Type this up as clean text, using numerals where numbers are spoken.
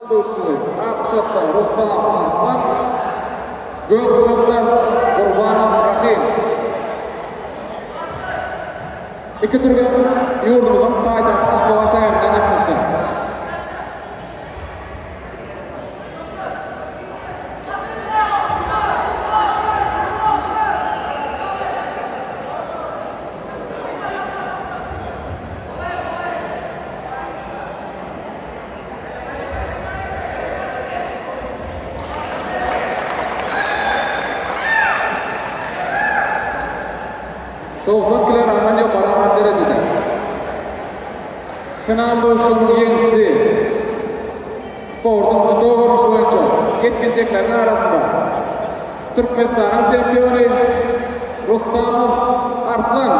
Duşuşygy ak guşakda Rustamow Arslan, gök guşakda Gurbanow Rahym. Iki türgen ýurdumyzyň paýtagty Aşgabat şäherinden gatnaşýar. 90 kilogramdan ýokary agram derejede. Final duşuşygynyň ýeňijisi sportuň judo görnüşi boýunça ýetginjekleriň arasynda Türkmenistanyň çempiony Rustamow Arslan.